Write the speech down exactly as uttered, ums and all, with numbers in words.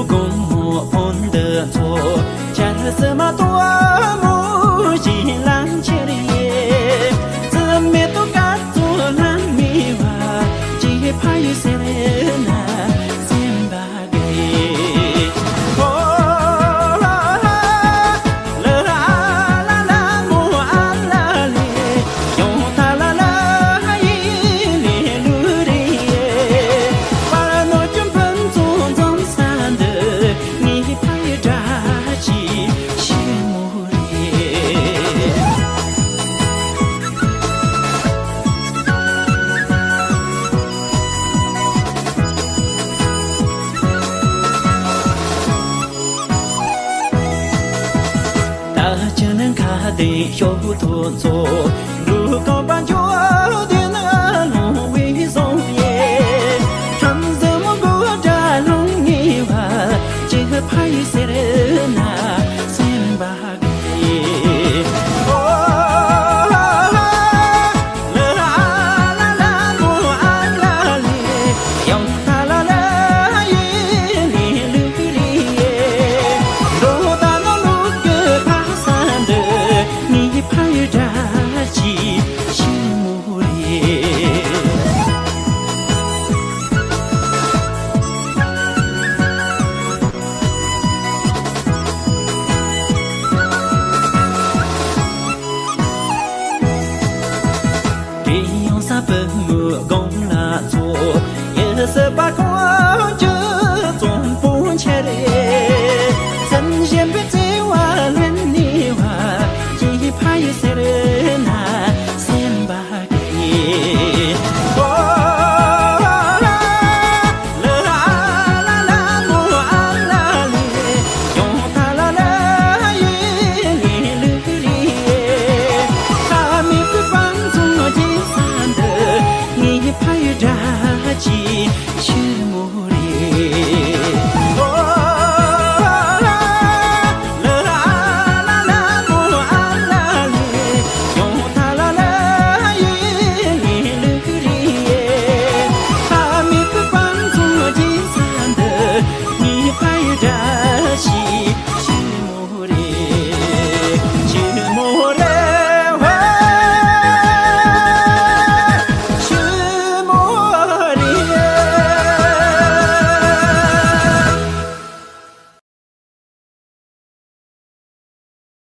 དགོང་མོ་འོན་འདི་ཚོ་ཆར་སི་མ་ཏོ་མོ་ཞིག་ལང་ཁྱེར་ཡེ། ཙི་མེ་ཏོ་ཀ་ཙོ་ལྷ་མི་བ་ཅི་ཕ་ཡུ་སེ་རེ་ན་སེམས་པ་དགའ་ཡེ། ཨོ་ལ་ལ་ལ་ལ་མོ་ཨ་ལ་ལེ། ཡོང་ཐ་ལ་ལ་ཧ་ཡི་ལེ་ལུ་རེ། པར་ནོ་ཅུན་ཕན་ཚུན་འཛོམས་ས་འདི་ངའི་ཕ་ཡི་བཀྲ་ཤིས་ཆེན་མོ་རེད། ད་ཅི་ནས་ཁ་དེ་ཤོག་ཐོ་ཚོ།